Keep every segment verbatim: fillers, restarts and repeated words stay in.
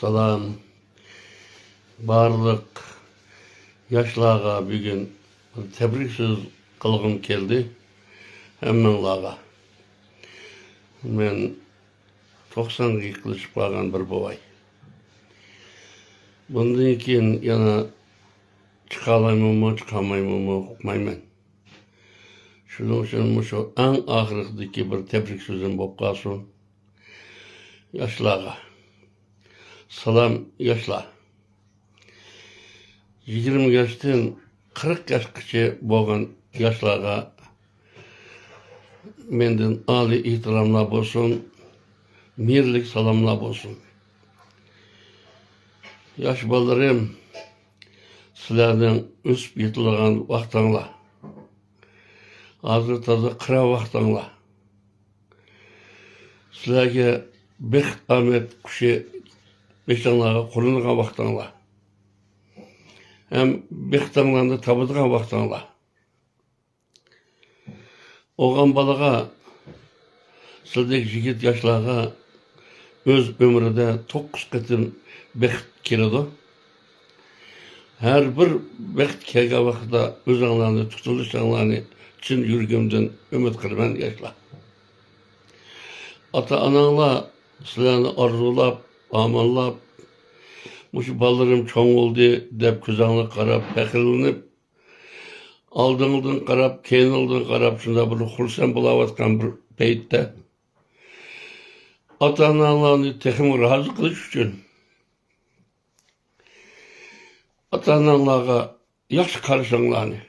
سالام. بارلىق ياشلارغا بۈگۈن بىر تەبرىك سۆز قىلغۇم كەلدى. ھەممىڭلارغا. مەن توقسانغا يېقىنلىشىپ قالغان بىر بوۋاي. بۇندىن كېيىن يەنە چىقالايمەنمۇ، چىقالمايمەنمۇ ئۇقمايمەن. شۇنىڭ ئۈچۈن مۇشۇ ئەڭ ئاخىرقىدىكى بىر تەبرىك سۆزۈم بولۇپ قالسۇن ياشلارغا. سالام ياشلار. يىگىرمە ياشتىن قىرىق ياشقىچە بولغان ياشلارغا مەندىن ئالىي ئېھتىراملار بولسۇن، مېھىرلىك سالاملار بولسۇن. ياش بالىلىرىم، سىلەرنىڭ ئۆسۈپ يېتىلىدىغان ۋاقتىڭلار. ھازىر تازا قىرا ۋاقتىڭلار. سىلەرگە بەخت ئامەت قۇشى بېشىڭلارغا قونىدىغان ۋاقتىڭلار. ھەم بەختىڭلارنى تاپىدىغان ۋاقتىڭلار. ئوغۇل بالىغا، سىلدەك يىگىت ياشلارغا ئۆز ئۆمرىدە توققۇز قېتىم بەخت كېلىدۇ. ھەر بىر بەخت كەلگەن ۋاقىتتا ئۆزۈڭلارنى تۇتۇۋېلىشىڭلارنى چىن يۈرىكىمدىن ئۈمىد قىلىمەن ياشلار. ئاتا-ئاناڭلار سىلەرنى ئارزۇلاپ، ئاماللاپ، مۇشۇ بالىلىرىم چوڭ بولدى دەپ كۆزۈڭلارغا قاراپ پەخىرلىنىپ، ئالدىڭدىن قاراپ، كەينىڭدىن قاراپ، شۇنداق بىر خۇرسەن بولاۋاتقان بىر پەيتتە، ئاتا-ئاناڭلارنى تېخىمۇ رازى قىلىش ئۈچۈن، ئاتا-ئاناڭلارغا ياخشى قارىشىڭلارنى،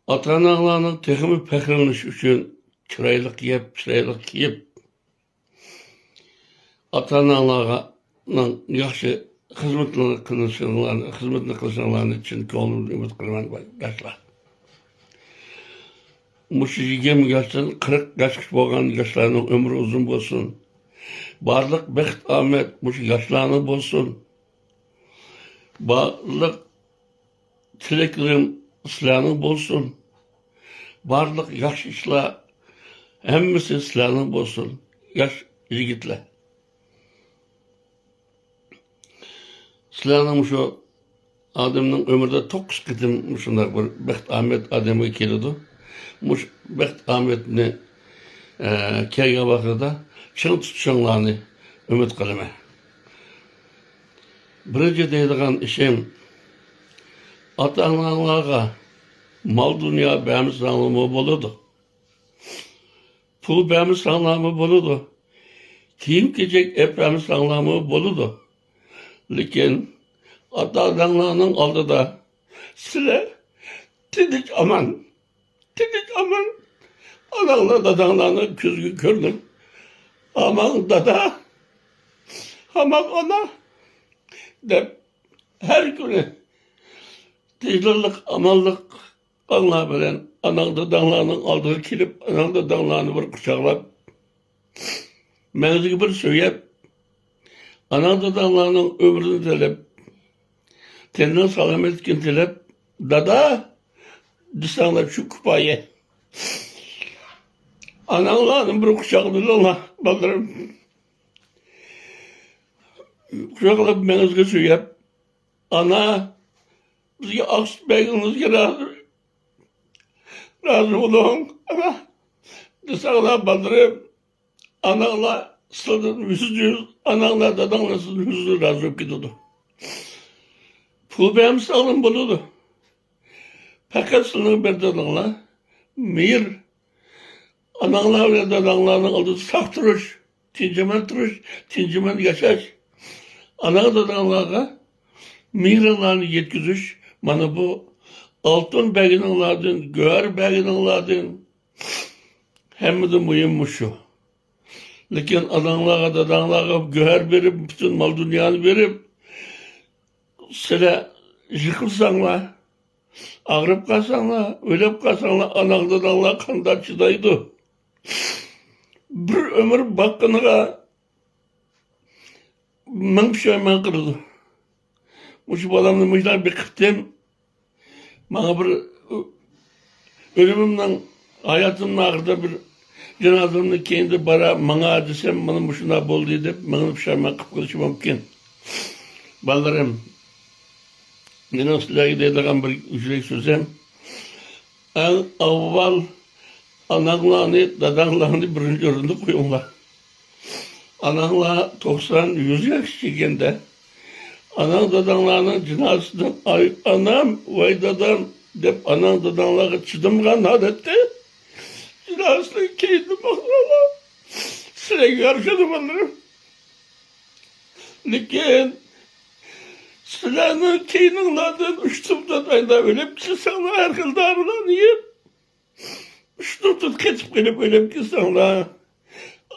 ئاتا-ئاناڭلارنىڭ تېخىمۇ پەخىرلىنىشى ئۈچۈن چىرايلىق يەپ، چىرايلىق كىيىپ، ئاتا-ئاناڭلارنىڭ ياخشى خىزمىتىنى قىلىشىڭلارنى، خىزمىتىنى قىلىشىڭلارنى چىن كۆڭلۈمدىن ئۈمىد قىلىمەن، ياشلار. مۇشۇ يىگىرمە ياشتىن قىرىق ياشقىچە بولغان ياشلارنىڭ ئۆمرى ئۇزۇن بولسۇن. بارلىق بەخت-ئامەت مۇشۇ ياشلارنىڭ بولسۇن. بارلىق تىلەكلىرىم سىلەرنىڭ بولسۇن. بارلىق ياخشى ئىشلار ھەممىسى سىلەرنىڭ بولسۇن، ياش يىگىتلەر. سىلەرنىڭ مۇشۇ ئادەمنىڭ ئۆمرىدە توققۇز قېتىم مۇشۇنداق بىر بەخت ئامەت ئادەمگە كېلىدۇ. مۇشۇ بەخت ئامەتنى، ئە، كەلگەن ۋاقتىدا چىڭ تۇتۇشۇڭلارنى ئۈمىد قىلىمەن. بىرىنچى دەيدىغان ئىشىم، ئاتا-ئاناڭلارغا مال-دۇنيا بەرمىسەڭلارمۇ بولىدۇ. پۇل بەرمىسەڭلارمۇ بولىدۇ. كىيىم-كېچەك ئەپ بەرمىسەڭلارمۇ بولىدۇ. لېكىن ئاتا-ئاناڭلارنىڭ ئالدىدا سىلەر تىنچ-ئامان، تىنچ-ئامان ئاناڭلار، داداڭلارنىڭ كۆزىگە كۆرۈنۈپ، «ئامان دادا، ئامان ئانا» دەپ، ھەر كۈنى تىنچلىق، ئامانلىق ئاڭلار بىلەن ئاناڭ داداڭلارنىڭ ئالدىغا كېلىپ، ئاناڭ داداڭلارنى بىر قۇچاقلاپ، مەڭزىگە بىر سۆيۈپ، ئاناڭ داداڭلارنىڭ ئۆمرىنى تىلەپ، تېنىنىڭ سالامەتلىكىنى تىلەپ، «دادا» دېسەڭلار شۇ كۇپايە. ئاناڭلارنى بىر قۇچاقلىۋېلىڭلار، بالىلىرىم. قۇچاقلاپ، مەڭزىگە سۆيۈپ، «ئانا، بىزگە ئاق سۈت بەرگىنىڭىزگە رازى، رازى بولۇڭ، ئانا» دېسەڭلار، بالىلىرىم، ئاناڭلار سىلىدىن يۈزدە يۈز، ئاناڭلار، داداڭلار سىلىدىن يۈزدە يۈز رازى بولۇپ كېتىدۇ. پۇل بەرمىسەڭلار بولىدۇ. پەقەت سىلىنىڭ بەرگىنىڭلار مېھىر. ئاناڭلار بىلەن داداڭلارنىڭ ئالدىدا ساق تۇرۇش، تىنچ-ئامان تۇرۇش، تىنچ-ئامان ياشاش. ئاناڭ داداڭلارغا مېھرىڭلارنى يەتكۈزۈش، مانا بۇ ئالتۇن بەرگىنىڭلاردىن، گۆھەر بەرگىنىڭلاردىن ھەممىدىن مۇھىم مۇشۇ. لېكىن ئاناڭلارغا، داداڭلارغا گۆھەر بېرىپ، پۈتۈن مال-دۇنيانى بېرىپ، سىلەر يىقىلساڭلار، ئاغرىپ قالساڭلار، ئۆلۈپ قالساڭلار، ئاناڭ داداڭلار قانداق چىدايدۇ؟ بىر ئۆمۈر باققىنىغا مىڭ پۇشايمان قىلىدۇ. مۇشۇ بالامنى مۇشۇنداق بېقىپتىم. ماڭا بىر ئۆلۈمۈمنىڭ، ھاياتىمنىڭ ئاخىرىدا بىر جانازىمنى كەينىدە بارا ماڭا دېسەم، مانا مۇشۇنداق بولدى دەپ مېڭىنى پۇشايمان قىلىپ قېلىشى مۇمكىن. بالىلىرىم، مېنىڭ سىلەرگە دەيدىغان بىر يۈرەك سۆزۈم، ئەڭ ئاۋۋال ئاناڭلارنى، داداڭلارنى بىرىنچى ئورۇندا قويۇڭلار. ئاناڭلار توقسان، يۈز ياش كەلگەندە، ئاناڭ داداڭلارنىڭ جىنازىسىدىن «ئاي ئانام، ۋاي دادام» دەپ، ئاناڭ داداڭلارغا چىدىمىغان ھالەتتە جىنازىسىنى كەينىدىن ماڭساڭلار، سىلەرگە يارىشىدۇ، بالىلىرىم. لېكىن سىلەرنىڭ كەينىڭلاردىن ئۇشتۇمتۇت ئايلاپ ئۆلۈپ كەتسەڭلار، ھەر خىل دارىلارنى يەپ، ئۇشتۇمتۇت قېتىپ قېلىپ ئۆلۈپ كەتسەڭلار،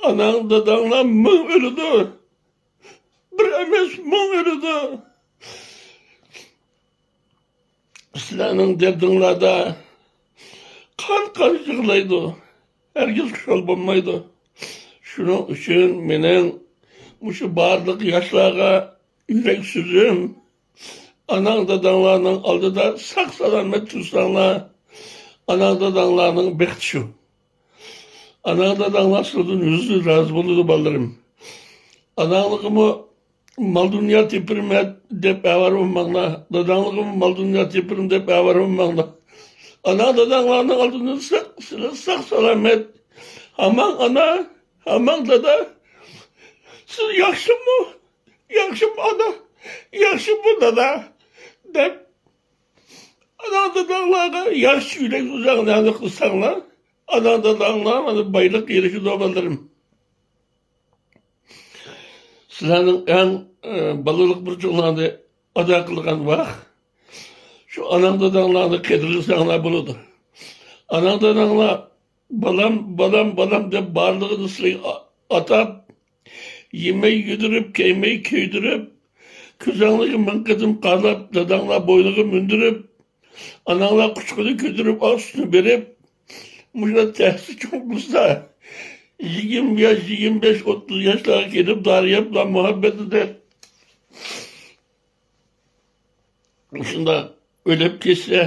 ئاناڭ داداڭلار مىڭ ئۆلىدۇ، بىر ئەمەس، مىڭ ئۆلىدۇ. سىلەرنىڭ دەردىڭلاردا قان-قان يىغلايدۇ، ھەرگىز خۇشال بولمايدۇ. شۇنىڭ ئۈچۈن مېنىڭ مۇشۇ بارلىق ياشلارغا يۈرەك سۆزۈم، ئاناڭ داداڭلارنىڭ ئالدىدا ساق-سالامەت تۇرساڭلار، ئاناڭ داداڭلارنىڭ بەختى شۇ. ئاناڭ داداڭلار سىلىدىن يۈزدىن رازى بولىدۇ، بالىلىرىم. ئاناڭلىقىمۇ مال-دۇنيا تېپىرمەن دەپ ئاۋارە بولماڭلار. داداڭلىقىمۇ مال-دۇنيا تېپىرىمەن دەپ ئاۋارە بولماڭلار. ئاناڭ داداڭلارنىڭ ئالدىدا ساق، سىلەر ساق-سالامەت. ھامان ئانا، ھامان دادا، سىز ياخشىمۇ؟ ياخشىمۇ ئانا؟ ياخشىمۇ دادا؟ دەپ، ئاناڭ داداڭلارغا ياخشى يۈرەك ئۆزۈڭلارنى قىلساڭلار، ئاناڭ داداڭلار مانا بايلىق ئېرىشىدۇ، بالىلىرىم. سىلەرنىڭ ئەڭ، ئە، بالىلىق بۇرچۇڭلارنى ئادا قىلغان ۋاق شۇ ئاناڭ داداڭلارنى قەدىرلىسەڭلار بولىدۇ. ئاناڭ داداڭلار «بالام، بالام، بالام» دەپ بارلىقىنى سىلەرگە ئا-، ئاتاپ، يېمەي يېدۈرۈپ، كىيمەي كىيدۈرۈپ، كۆزۈڭلارغا مىڭ قېتىم قاراپ، داداڭلار بوينىغا مىندۈرۈپ، ئاناڭلار قۇچىقىدا كۆتۈرۈپ ئاق سۈتنى بېرىپ، مۇشۇنداق تەستە چوڭ قىلسا، يىگىرمە ياش، يىگىرمە بەش، ئوتتۇز ياشلارغا كېلىپ دارى يەپ، مۇھەببىتىدە شۇنداق ئۆلۈپ كەتسە،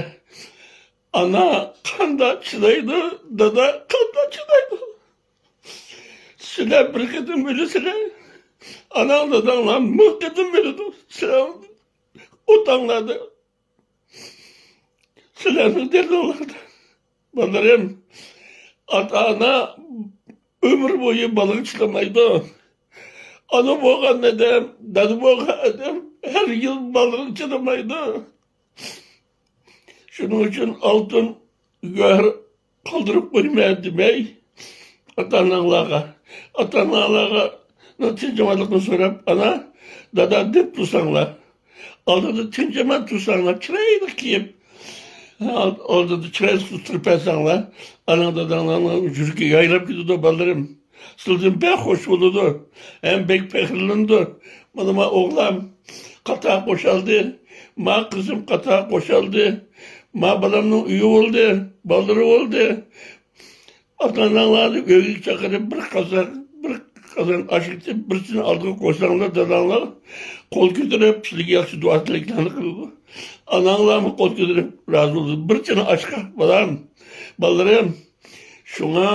ئانا قانداق چىدايدۇ، دادا قانداق چىدايدۇ؟ سىلەر بىر قېتىم ئۆلىسىلەر، ئاناڭ داداڭلار مىڭ قېتىم ئۆلىدۇ. سىلەر ئوتاڭلاردا، سىلەرنىڭ دەردىڭلاردا. بالىلىرىم، ئاتا-ئانا ئۆمۈر بويى بالىغا چىدىمايدۇ. ئانا بولغان ئادەم، دادا بولغان ئادەم ھەرگىز بالىغا چىدىمايدۇ. شۇنىڭ ئۈچۈن ئالتۇن گۆھەر قالدۇرۇپ قويمە دېمەي، ئاتا-ئاناڭلارغا، ئاتا-ئاناڭلارغا تىنچ-ئامانلىقنى سوراپ، ئانا، دادا دەپ تۇرساڭلار، ئالدىدا تىنچ-ئامان تۇرساڭلار، چىرايلىق كىيىپ، ئالدىدا چىرايلىق تۇرۇپ بەرسەڭلار، ئاناڭ داداڭلارنىڭ يۈرىكى يايراپ كېتىدۇ، بالىلىرىم. سىلىدىن بەك خۇش بولىدۇ، ھەم بەك پەخىرلىنىدۇ. مانا، ما ئوغلام قاتار قوشالدى، ما قىزىم قاتار قوشالدى، ما بالامنىڭ ئۆيى بولدى، بالىلىرى بولدى. ئاتا-ئاناڭلارنى ئۆيگە چاقىرىپ، بىر قازان، بىر قازان ئاش ئېتىپ، بىر چىنە ئالدىغا قويساڭلار، داداڭلار قول كۆتۈرۈپ، سىلىگە ياخشى دۇئا تىلەكلەرنى قىلىدۇ. ئاناڭلارمۇ قول كۆتۈرۈپ رازى بولىدۇ. بىر چىنە ئاشقا، بالام، بالىلىرىم. شۇڭا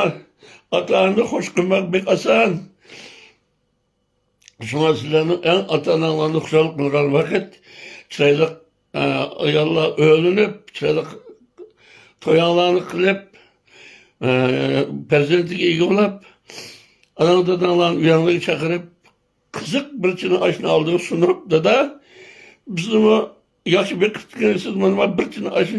ئاتا-ئانىنى خوش قىلماق بەك ئاسان. شۇڭا سىلەرنىڭ ئەڭ ئاتا-ئاناڭلارنى خۇشال قىلغان ۋاقىت، چىرايلىق، ئە، ئاياللار ئۆيلىنىپ، چىرايلىق تويۇڭلارنى قىلىپ، ئە، پەرزەنتىگە ئىگە بولۇپ، ئاناڭ داداڭلارنى ئۆيۈڭلارغا چاقىرىپ، قىزىق بىر چىنە ئاشنى ئالدىغا سۇنۇپ، دادا، بىزنىمۇ ياخشى بېقىپ تۇرغىنىسىز، مانا بىر چىنە ئاش،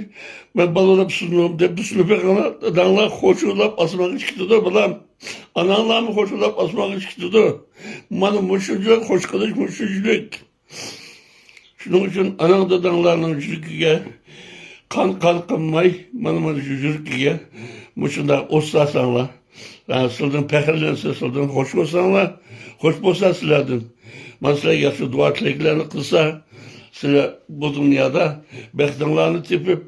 مەن بالىلاپ سۇندۇم دەپ سۇنۇپ بېقىڭلار، داداڭلار خوشۇلاپ ئاسمانغا چىقىدۇ، بالام. ئاناڭلارمۇ خوشۇلاپ ئاسمانغا چىقىدۇ. مانا مۇشۇنچىلىك خوش قىلىش، مۇشۇنچىلىك. شۇنىڭ ئۈچۈن ئاناڭ داداڭلارنىڭ يۈرىكىگە قان قان قىلماي، مانا، مانا شۇ يۈرىكىگە مۇشۇنداق ئوت سالساڭلار، ھە، سىلەردىن پەخىرلەنسە، سىلەردىن خوش بولساڭلار، خوش بولسا سىلەردىن. مانا سىلەرگە ياخشى دۇئا تىلەكلەرنى قىلسا، سىلەر بۇ دۇنيادا بەختىڭلارنى تېپىپ،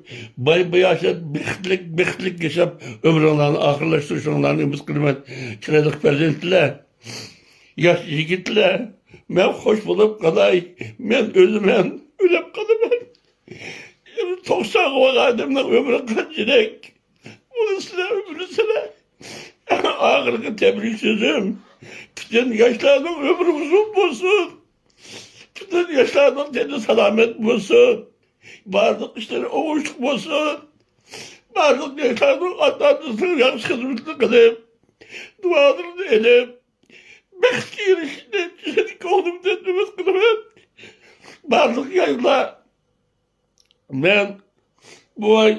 باي باياشات، بەختلىك، بەختلىك ياشاپ، ئۆمرۈڭلارنى ئاخىرلاشتۇرۇشۇڭلارنى ئۈمىد قىلىمەن. چىرايلىق پەرزەنتلەر، ياش يىگىتلەر، مەن خوش بولۇپ قالاي، مەن ئۆلىمەن، ئۆلۈپ قالىمەن. توقسانغا بارغان ئادەمنىڭ ئۆمرى قانچىلىك؟ بۇنى سىلەر بىلىسىلەر. ئاخىرقى تەبرىك سۆزۈم، پۈتۈن ياشلارنىڭ ئۆمرى ئۇزۇن بولسۇن، پۈتۈن ياشلارنىڭ تېنى سالامەت بولسۇن، بارلىق ئىشلىرى ئوڭۇشلۇق بولسۇن، بارلىق ياشلارنىڭ ئاتا-ئانىسىنىڭ ياخشى خىزمىتىنى قىلىپ، دۇئالىرىنى ئېلىپ، بەختكە ئېرىشىشىنى چىن كۆڭلۈمدىن ئۈمىد قىلىمەن. بارلىق ياشلار، مەن بوۋاي،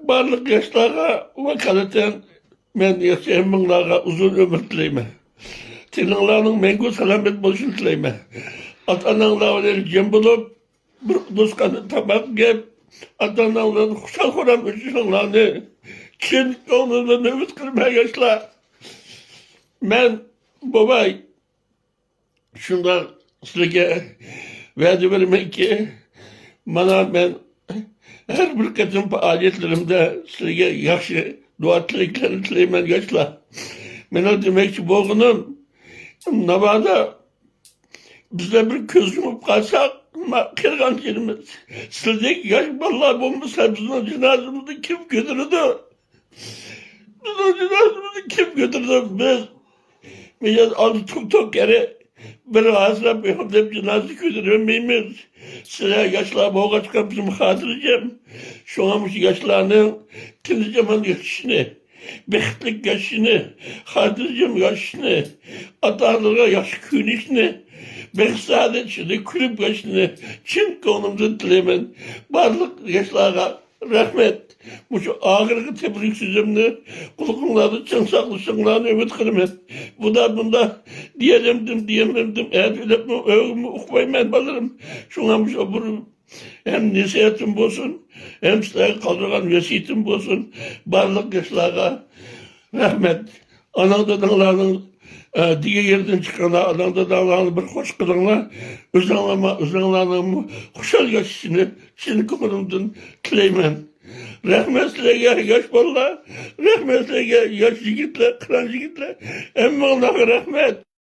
بارلىق ياشلارغا ۋاكالىتەن مەن ياخشى ھەممىڭلارغا ئۇزۇن ئۆمۈر تىلەيمەن. تېنىڭلارنىڭ مەڭگۈ سالامەت بولۇشىنى تىلەيمەن. ئاتا-ئاناڭلار بىلەن جىم بولۇپ، بىر دوستانە تاماق يەپ، ئاتا-ئاناڭلار بىلەن خۇشال-خۇرام ئۆتۈشۈڭلارنى چىن كۆڭلۈمدىن ئۈمىد قىلىمەن، ياشلار. مەن بوۋاي، شۇنداق سىلەرگە ۋەدە بېرىمەنكى، مانا مەن ھەر بىر قېتىم پائالىيەتلىرىمدە سىلەرگە ياخشى دۇئا تىلەكلەرنى تىلەيمەن، ياشلار. مېنىڭ دېمەكچى بولغىنىم، ناۋادا بىزلەر بىر كۆز يۇمۇپ قالساق، ما-، قېرىغان يېرىمىز، سىلەردەك ياش بالىلار بولمىسا، بىزنىڭ جىنازىمىزنى كىم كۆتۈرىدۇ؟ بىزنىڭ جىنازىمىزنى كىم كۆتۈرىدۇ؟ بىز مىجەز ئالدى توك-توك كەرە بىر ھاسىراپ يوق دەپ جىنازا كۆتۈرەلمەيمىز. سىلەر ياشلار بولغاچقا بىزمۇ خاتىرجەم. شۇڭا مۇشۇ ياشلارنىڭ تىنچ-ئامان ياشىشىنى، بەختلىك ياشىشىنى، خاتىرجەم ياشىشىنى، ئاتا-ئانىلىرىغا ياخشى كۆيۈنۈشىنى، بەخت-سائادەت ئىچىدە كۈلۈپ ياشىشىنى چىن كۆڭلۈمدىن تىلەيمەن. بارلىق ياشلارغا رەھمەت. مۇشۇ ئاخىرقى تەبرىك سۆزۈمنى قۇلىقىڭلاردا چىڭ ساقلىشىڭلارنى ئۈمىد قىلىمەن. بۇدا بۇندا دېيەلەمدىم، دېيەلمەمدىم، ئەتە ئۆلۈپمۇ ئۆلۈپمۇ ئۇقمايمەن بالىلىرىم. شۇڭا مۇشۇ بىر ھەم نەسىھەتىم بولسۇن، ھەم سىلەرگە قالدۇرغان ۋەسىيىتىم بولسۇن. بارلىق ياشلارغا رەھمەت. ئاناڭ داداڭلارنىڭ، ئە، دېگەن يېرىدىن چىقىڭلار، ئاناڭ داداڭلارنى بىر خوش قىلىڭلار. ئۆزۈڭلارمۇ، ئۆزۈڭلارنىڭمۇ خۇشال ياشىشىنى چىن كۆڭلۈمدىن تىلەيمەن. رەھمەت سىلەرگە، ياش بالىلار. رەھمەت سىلەرگە، ياش يىگىتلەر، قىران يىگىتلەر. ھەممىڭلارغا رەھمەت.